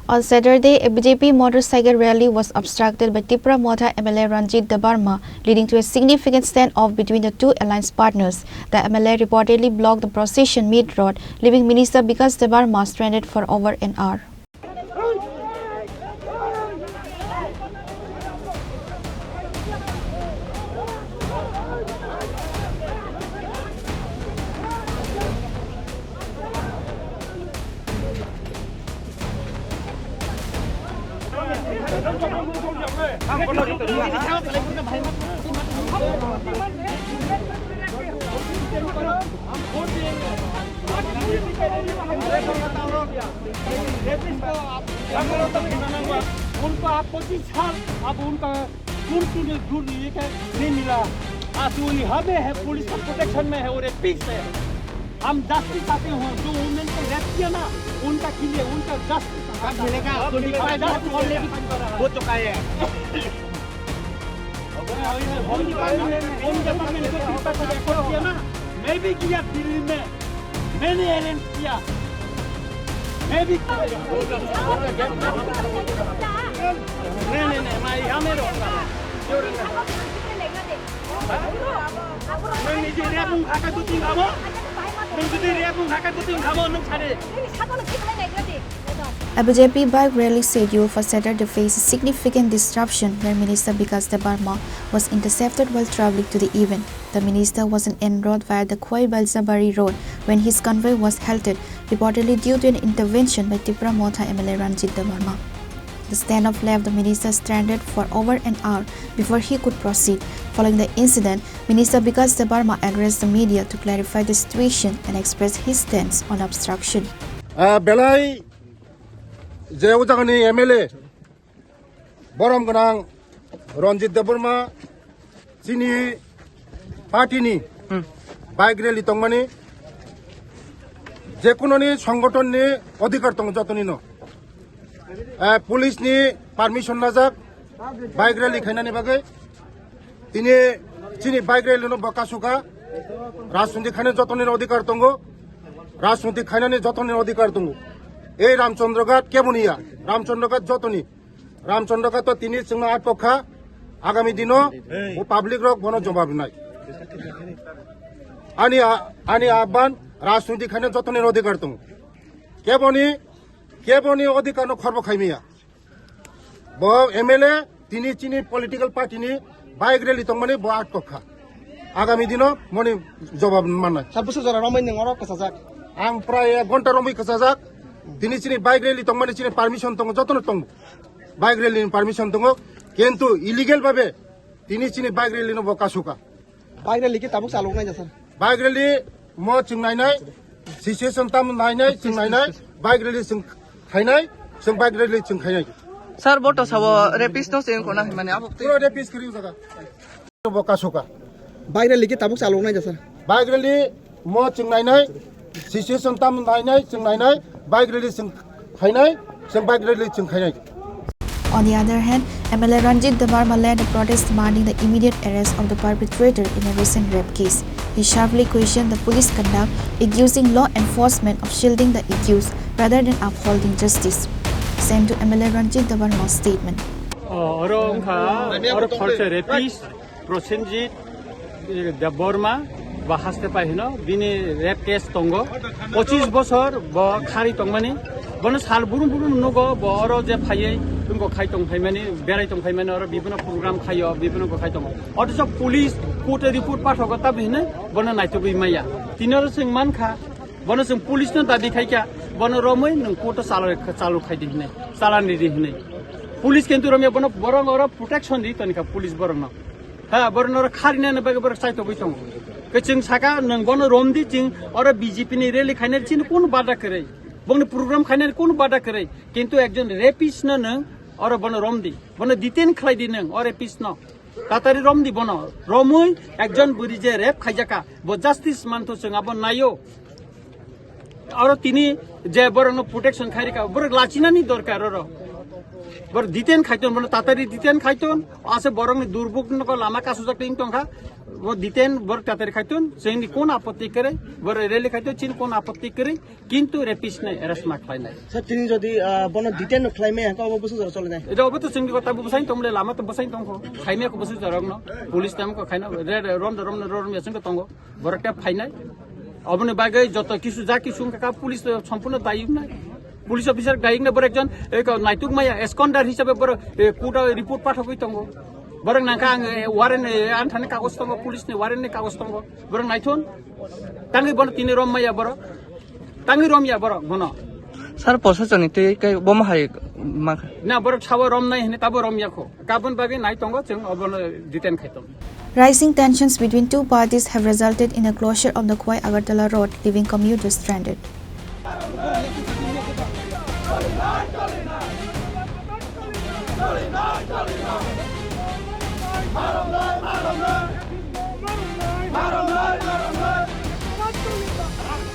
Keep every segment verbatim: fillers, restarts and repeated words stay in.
On Saturday, a B J P motorcycle rally was obstructed by Tipra Motha M L A Ranjit Debbarma, leading to a significant standoff between the two alliance partners. The M L A reportedly blocked the procession mid-road, leaving Minister Bikash Debbarma stranded for over an hour. उनको आप पच्चीस साल, अब उनका दूर से दूर ये क्या नहीं मिला। आज वो यहाँ पे है, पुलिस का प्रोटेक्शन में है और एक पीस है। हम जस्टिस चाहते हैं, जो वुमेन को रेप किया ना, उनका के लिए, उनका जस्टिस। कब मिलेगा? ट्वेंटी फ़ाइव ईयर्स ऑलरेडी हो चुका है। होम डिपार्टमेंट, होम डिपार्टमेंट को ट्रिपल को रिपोर्ट किया ना, मैं भी गया दिल्ली में, मैंने अरेंज किया, मैं भी। नहीं, नहीं, नहीं, मैं यहाँ में रहूँगा। क्यों रहूँगा? मैं मुझे रेप हूँ, खाकर दो तीन खाबो। मैं मुझे रेप हूँ, खाकर दो तीन खाबो, नों सारे। A B J P bike rally scheduled for Saturday faced significant disruption, where Minister Bikash Debbarma was intercepted while traveling to the event. The minister was enrolled via the Khwai Baljabari road when his convoy was halted, reportedly due to an intervention by Tipra Motha M L A Ranjit Debbarma. The standoff left the minister stranded for over an hour before he could proceed. Following the incident, Minister Bikash Debbarma addressed the media to clarify the situation and express his stance on obstruction. Ah, belai je o jagani M L A borom gwnang Ranjit Debbarma chini party ni bike rally tongmani, je kunoni songothon ni odhikar tongo jotoni no. Eh, police ni permission najak bike rally khainani bagwi. Tini chini bike rally no bo kasuka. Rajniti khaina jotoni odhikar tongo. Rajniti khainani jotoni odhikar tongo. Ei Ramchandra Ghat keboni ya. Ramchandra Ghat jotoni. Ramchandra Ghat to tini chwngno atok kha. Agami dino o public rok bono jobab nai. Ani a-, ani aban rajniti khaina jotoni odhikar tongo. Keboni, keboni odhikar no khorbo khaimiya. Bo M L A tini chini political party ni bike rally tongmani bo atok kha. Agami dino moni jobab mannai. Sir, bwswk jora romwi nwng oro kwchajak? Ang prai ek ghonta romwi kwchajak. Tini chini bike rally tongmani chini permission tongo, jotono tongo. Bike rally ni permission tongo. Kintu illegal babe tini chini bike rally no bo kasuka. Bike rally ki tabuk chalok nai jasa? Bike rally mo chwng nainai, situation tam nainai, chwng nainai, bike rally chwng khainai, chwng bike rally chwng khainai. Sir, bo to sabo rapist no se wngkho na hinmani abo twi. Pura rapist kiri jaga. Bo kasuka. Bike rally ki tabuk chalok nai jasa? Bike rally mo chwng nainai, situation tam nainai, chwng nainai, bike rally chwng khainai, chwng bike rally chwng khainai. On the other hand, M L A Ranjit Debbarma led a protest demanding the immediate arrest of the perpetrator in a recent rape case. He sharply questioned the police conduct, accusing law enforcement of shielding the accused rather than upholding justice. Sent to M L A Ranjit Debbarma's statement. Oh, oro wngkha, oro khoroksa rapist. Prosenjit, eh, Debbarma, bo haste pai hino, bini rape case tongo. Pochis bosor bo khari tongmani. Bono sal burum burum nugo, bo oro je phaiwi, wngkho khai tong phaimani, berai tong phaimani, oro bibino program khaio, bibino kho khai tongo. Othocho police court report pathogo, tabhi hino bono naitugwi maya. Tini oro chwng mankha, bono chwng police no dabi khaikha, bono romwi nwng court o chalo, chalo khaidi hinwi, chalani di hinwi. Police kintu romya bono borok oro protection di tonikha police borokno. Ha, borok noro kharinani bagwi borok chaitogwi tongo. Khe chwng saka, nwng bono romdi, chwng oro B J P ni rally khainani chini kunu bada kwrwi. Bongni program khainani kunu bada kwrwi. Kintu ekjon rapist no nwng oro bono romdi. Bono detain khlaidi nwng, o rapist no. Tatari romdi bono. Romwi ekjon bwrwi je rape khaijakha, bo justice mantho chwng abo naio. Oro tini je borokno protection khairikha, borok lachinani dorkar oro. Borok detain khaiton, bono tatari detain khaiton, ase borokni durbukno lama kasujak twi tongkha, Bo detain borok tatari khaitun, chini kon apotti kwrwi, borok rally khaitun, chini kon apotti kwrwi, kintu rapist nai arrest ma khlainai. Sir, tini jodi, ah, bono detain no khlai maya, hwnkhe obo bwswk jora choli nai? Edo obo to chini kota bo bwsai tongmle, lama to bwsai tongkho. Khaimya ko bwswk jora no, police tam ko khaina, re, re, rom, rom, rom, rom, yasung ko tongo. Borok ta phainai. Oboni bagwi joto kisu ja kisu wngkha ka police to sompurno dayuk nai. Police officer dayuk nai borok ekjon, eh, ko naituk maya, eskonder hisabe borok, eh, court o report pathogwi tongo. Borok nangkha ang, eh, warrant, eh, anthani kagoj tongo, police ni warrant ni kagoj tongo. Borok naithun. Tangwi bono tini rom maya borok. Tangwi rom ya borok bono. Sir, posasoni twi kai bomo hai ma. Na borok sawa rom nai hini tabo rom yakho. Kabun bagwi nai tongo chwng obono detain khai tongo. Rising tensions between two parties have resulted in a closure of the Khowai Agartala road, leaving commuters stranded.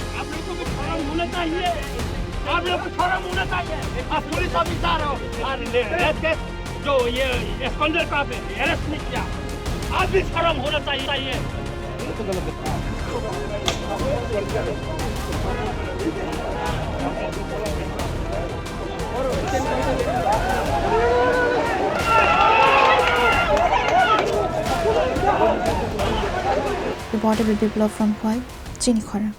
आप लोग को भी शर्म होना चाहिए, आप लोग को शर्म होना चाहिए। आप पुलिस ऑफिसर हो, और ये रेप केस जो ये स्कैंडल का आपने अरेस्ट नहीं किया, आप भी शर्म होना चाहिए। Reporter Biplab from Khowai, Chini Khorang.